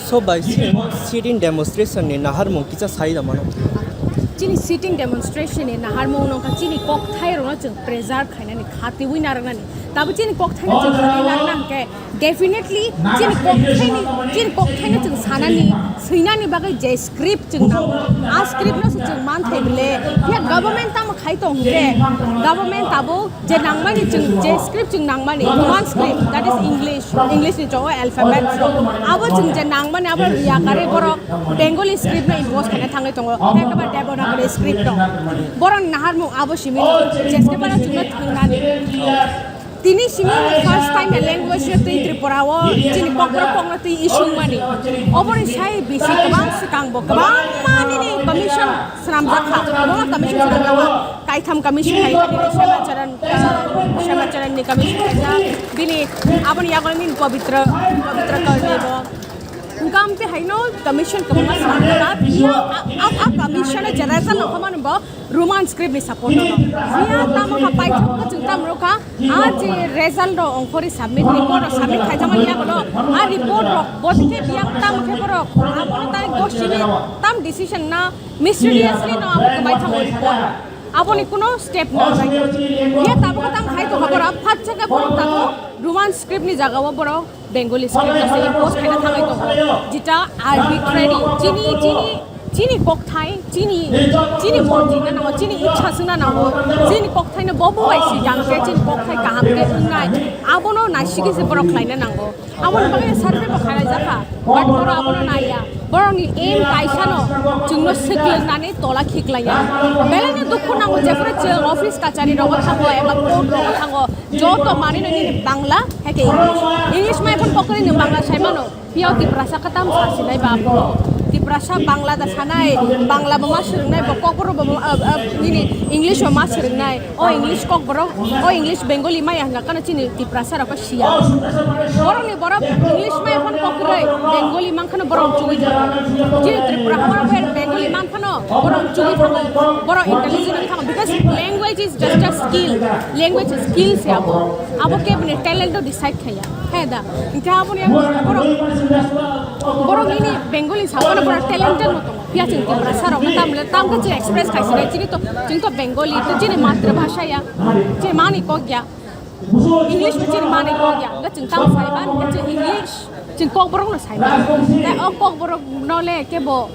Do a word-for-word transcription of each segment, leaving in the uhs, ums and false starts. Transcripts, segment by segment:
So bai sitting demonstration ni naharmung kisa sai da mano. Chini sitting demonstration ni naharmung nongkha chini kokthai rokno chwng preserve khainani, khatiwi narwknani. Tabo chini kokthai no chwng khatiwi narwkna hwnkhe definitely chini kokthai ni, chini kokthai no chwng sanani, swinani bagwi je script chwng nango. A script no se chwng manthai bile. Ya government tamo khai tong hwnkhe, government abo je nangmani chwng, je script chwng nangmani, Roman script, that is English, English ni chogo alphabet. Abo chwng je nangmani abo riya kare borok Bengali script no impose khaina thangwi tongo. Ekaba Devanagari script no. Borok naharmung abo simi je script no chwngno thwngnani. Tini simi first time a language no twi Tripura o chini kokborok kokno twi isingmani. Oboni sai bisi kwbang swkang bo kwbangma nini commission swnamjak kha. Bono commission swnamjak kha. Kaitham commission hai kha, bini Shamacharan, Shamacharan ni commission hai kha. Bini aboni yago min Pavitra, Pavitra Karni bo. Hwnkhe amtwi haino commission kwbangma swnamjak kha. Phiya a, a, a commission o je result nokha mani bo Roman script ni support no. Phiya tamo kha paithak kha chwng tamo kha. A je result rok ongkhorwi submit, report rok submit khaijakmani yago no, a report rok bodike biyang tamo khe borok abono tai gosini tam decision na mysteriously no abo kwbai thango report. Aboni kuno step na jai. Ye tamo khe tam khai tongkha borok, phat chakhe borok tamo Roman script ni jaga o borok Bengali script no se impose khaina thangwi tongo. Jeta arbitrary, chini, chini, chini kokthai, chini, chini morji na nango, chini ichha suna nango, chini kokthai no bobo bai si jang khe, chini kokthai kaham khe wngnai, abono naisigi se borok khlaina nango. Aboni bagwi survey bo khlai jakha, but borok abono naiya. Borokni aim kaisa no, chwngno swklangnani tola khiklaiya. Belai no dukhu nango, jephuru chwng office kachari rogo thango, eba court rogo thango, joto manwi no nini Bangla, hai khe English. English mai phone kokori no Bangla sai mano. Phiya o Tiprasa kwtam sa sinai ba aphuru. Tiprasa Bangla da sanai, Bangla bo ma swrwngnai, bo kokborok bo, ah, ah, nini English bo ma swrwngnai. O English kokborok, o English Bengali maya hwnka kano chini Tiprasa rok siya. Borokni borok English maya phano kokborok Bengali mankhano borok chugui thango. Chini Tripura ha borok Bengali mankhano borok chugui thango. Borok intelligent wngwi thango because language is just a skill. Language is skill se abo. Abo keboni talent o decide khaiya. He da. Hingke aboni ang borok, borok nini Bengali sakano borok talented no tongo. Phiya chwng Tiprasa rok no tamle tamkhe chwng express khai sinai chini to, chwng to Bengali to chini matribhasha ya. Chini mani kok ya. English bo chini mani kok ya. Hingke chwng tam saiba, hingke chwng English, chwng kokborok no saiba. Tei o kokborok no le kebo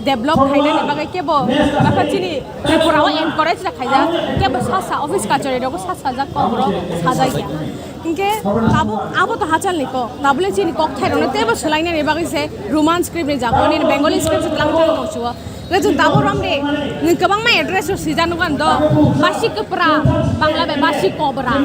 develop khainani bagwi kebo baka chini Tripura o encourage da khaijak, kebo sasa office kachari rogo sasa jak kokborok sajak ya. Hingke tabuk abo to hachal ni kok, tabule chini kokthai rokno teibo swlainani bagwi se Roman script ni jaga o nini Bengali script se tlang tong tong chuo. Hingke chwng tabuk romni nwng kwbangma address o swijak nukha do, basi kwpra, Bangla bai basi kobra,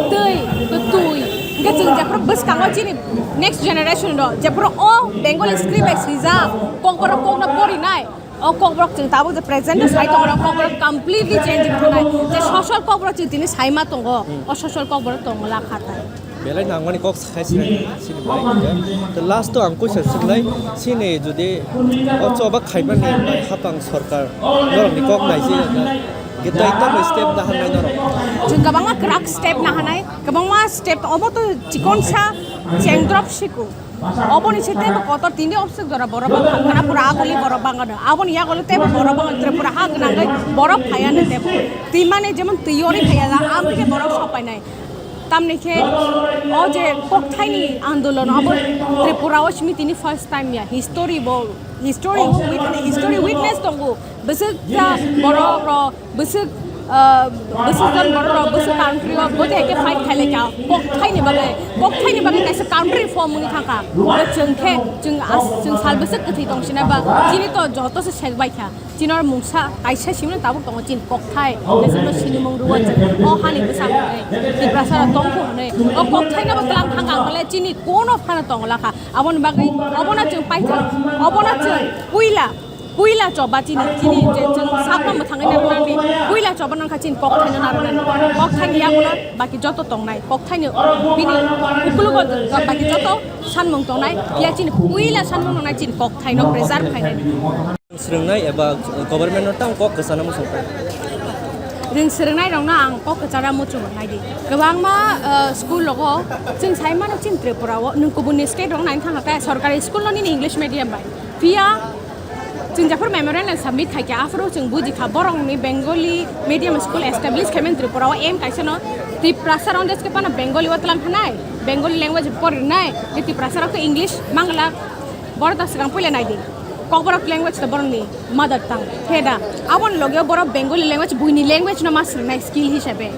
twi, kwtwi. Hingke chwng jephuru bwskango chini next generation rok jephuru o Bengali script bai swijak kokborok kokno porinai. O kokborok chwng tabuk je present o sai tongo, kokborok completely changing thangnai. Je sosol kokborok chwng tini sai ma tongo, o sosol kokborok tongla kha tai. Belai nangmani kok sakai sinai sini bai. The last o ang question sinai, sini jodi o choba khaimani bai hapang sorkar norokni kok naisi ya. Githai tamo step da hanai norok. Chwng kwbangma kwrak step na hanai, kwbangma step obo to chikonsa chengdrop siku. Oboni se teibo kotor tini obswk jora borok bangkha, khana pura aguli borok bangkha. Aboni yaguli teibo borok bangkha, Tripura ha gwnangwi borok phaiya no teibo. Twi mani jemon twi yori phaiya da, amo khe borok sopainai. Tamni khe o je kokthaini andolon abo Tripura o simi tini first time ya. History bo, history witness, history witness tongo. Bwswk ta borok rok, bwswk, ah, bwswk jon borok rok, bwswk country o, bo hai khe fight khai lai kha. Kokthaini bagwi, kokthaini bagwi kaisa country form wngwi thang kha. Bo chwng khe, chwng as-, chwng sal bwswk kwthwi tong sina ba, chini to joto se sek bai kha. Chini oro mungsa kaisa simi no tabuk tongo chini kokthai. Kaisa no sinimung rwo chwng o hani bwsa hwnwi, Tiprasa rok tong kho hwnwi. O kokthaino bo tlang thang kha, ang le chini kono phano tong la kha. Aboni bagwi obono chwng paithak, obono chwng puila, puila choba chini, chini je chwng sakno mwthangwi narwknani, puila choba nangkha chini kokthaino narwknani. Kokthaini yagulo baki joto tongnai, kokthaini bini ukulugo baki joto sanmung tongnai, phiya chini puila sanmung tongnai chini kokthaino preserve khainani. Swrwngnai eba government no tang kok kwchana muchung kha. Ring swrwngnairokno ang kok kwchara muchungo naidi. Kwbangma, uh, school rogo chwng sai mano chini Tripura o nwng kubunni state rok naina thangkha khe sorkari school no nini English medium bai. Phiya chwng jephuru memorandum submit khaikha aphuru chwng bujikha borokni Bengali medium school establish khaimani Tripura o aim kaisa no Tiprasa rok khe phano Bengali o twlang khanai, Bengali language porinai, Tiprasa rok khe English, Bangla, borok ta swkang puila naidi. Kokborok language to borokni mother tongue. Heda, aboni loge borok Bengali language, buini language no ma swrwngnai skill hisabe.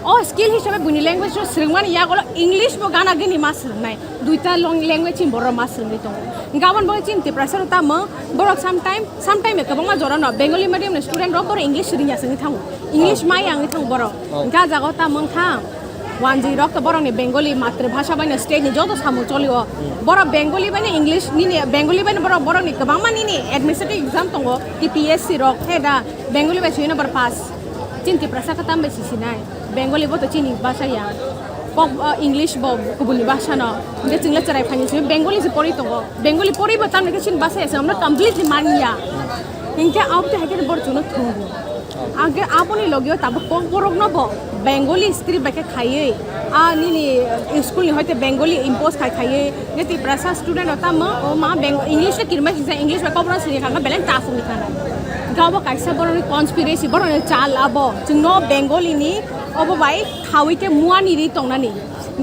O skill hisabe buini language no swrwngmani yagulo English bo gana gini ma swrwngnai. Duita long-, language ni borok ma swrwngwi tongo. Hingke aboni bagwi chini Tiprasa rok tamo borok sometime, sometime kwbangma jora no Bengali medium ni student rok borok English swrwngya swngwi thango. English maya wngwi thango borok. Hingke ah jaga o tamo wngkha. Wanjwi rok to borokni Bengali matribhasha bai no state ni joto samung choli o. Hmm. Borok Bengali bai no English nini Bengali bai no borok borokni kwbangma nini administrative exam tongo, T P S C rok, he da Bengali bai swino borok pass. Chini Tiprasa khe tam bai si sinai. Bengali bo to chini bhasha ya. Kok, uh, English bo kubuni bhasha no. Hingke chwng le chwrai phaini simi Bengali se pori tongo. Bengali pori bo tamni khe chini bhasha ya se amno completely mani ya. Hingke abo te hai khe borok chwngno thungo. Age aboni logio tabuk kokborok no bo Bengali script bai khe khaiwi, a nini, eh, school ni hoite Bengali impose khai khaiwi, je Tiprasa student rok tamo, o ma Beng-, English le kirima kisa English bai kokborok swngwi kha, belai tough wngwi kha. Ga bo kaisa borokni conspiracy, borokni chal abo, chwngno Bengali ni obo bai khawi khe muani ri tongnani.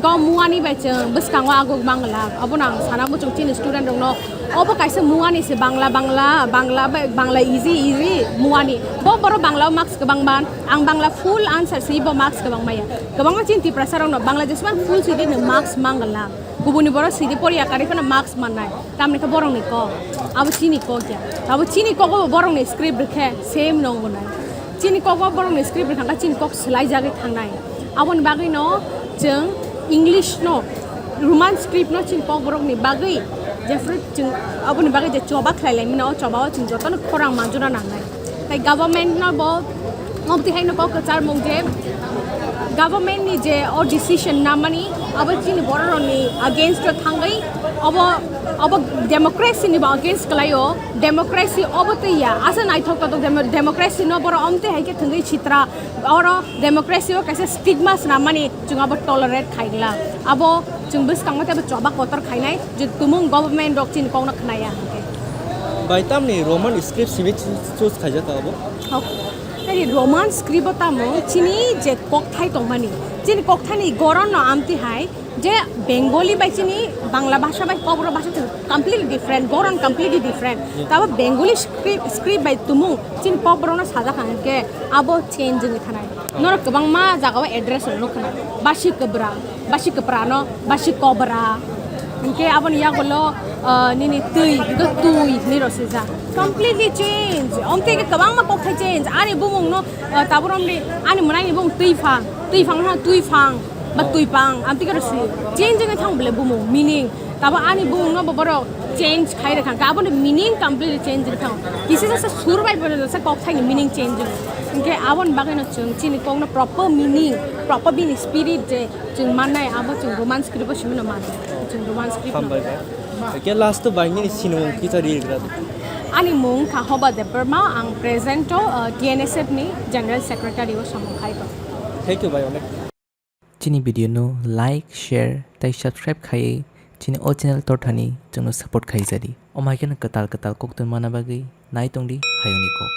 Go muani bai chwng bwskango aguk Bangla. Abono ang sana muchung chini student rokno. Obo kaisa muani se Bangla, Bangla, Bangla bai, Bangla easy, easy muani. Bo borok Bangla o marks kwbang man. Ang Bangla full answer si bo marks kwbang maya. Kwbangma chini Tiprasa rokno Bangla jesman full si dino marks mangla. Kubuni borok si di poriya kari phano marks mannai. Tamni khe borokni kok. Abo chini kok ya. Abo chini kok bo borokni script rikhe same nongo nai. Chini kok bo borokni script rikha chini kok swlai jagwi thangnai. Aboni bagwi no chwng English no, Roman script no chini kokborok ni bagwi, jephru chwng aboni bagwi je choba khlai lai mano, o choba o chwng jotono khorang manjuna nangnai. Tai government no bo, mobti hai no kok kwchar mung je government ni je o decision namani abo chini borok rok ni against o thangwi obo, obo democracy ni bo against kwlai o, democracy obo twi ya, asa naithok tok demo-, democracy no borok omte hai khe thwngwi sitra. Oro democracy o kaisa stigma swnam mani chwng abo tolerate khai glak. Abo chwng bwskango teibo choba kotor khainai je tumung government rok chini kokno khnaya hwnkhe. Bai tamni Roman script simi choose khaijak abo? Tei Roman script o tamo chini je kokthai tongmani, chini kokthai ni goron no amtwi hai je Bengali bai chini Bangla bhasha bai Kokborok bhasha chwng completely different, goron completely different. Hmm. Tabo Bengali script, script bai tumung chini Kokborok no sajak hwnkhe abo change wngwi thanai. Oh. Norok kwbangma jaga o address rok nukha. Basi kwbra, basi kwpra no, basi kobra. Hwnkhe aboni yagulo, ah, nini twi, hwnkhe twi hinwi rw swijak. Completely change. Omtwi khe kwbangma kokthai change. Ani bumung no, ah, tabuk romni, ani mwnaini bumung Twiphang, Twiphang no Twiphang. Ba twi pang, amtwi khe rw si. Change wngwi thang bole bumung, meaning. Tabo ani bumung no bo borok change khai rwkha. Khe aboni meaning completely change wngwi thang. Kisa jasa sur bai bono jasa kok thani meaning change wngwi. Hwnkhe aboni bagwi no chwng chini kok no proper meaning, proper bini spirit je chwng mannai abo chwng Roman script o simi no mano. Chwng Roman script no. Hambai bai. Ke last to bai nini sinimung kisa ri gra. Ani mung kha Hoba Debbarma, ang present o, uh, T N S F ni General Secretary o samung khai tongo. Thank you bai onek. Chini video no like, share tei subscribe khaiwi chini o channel torthani chwngno support khai jadi. Omo hai kheno kwtal kwtal koktwma mana bagwi nai tongdi hayungni kok.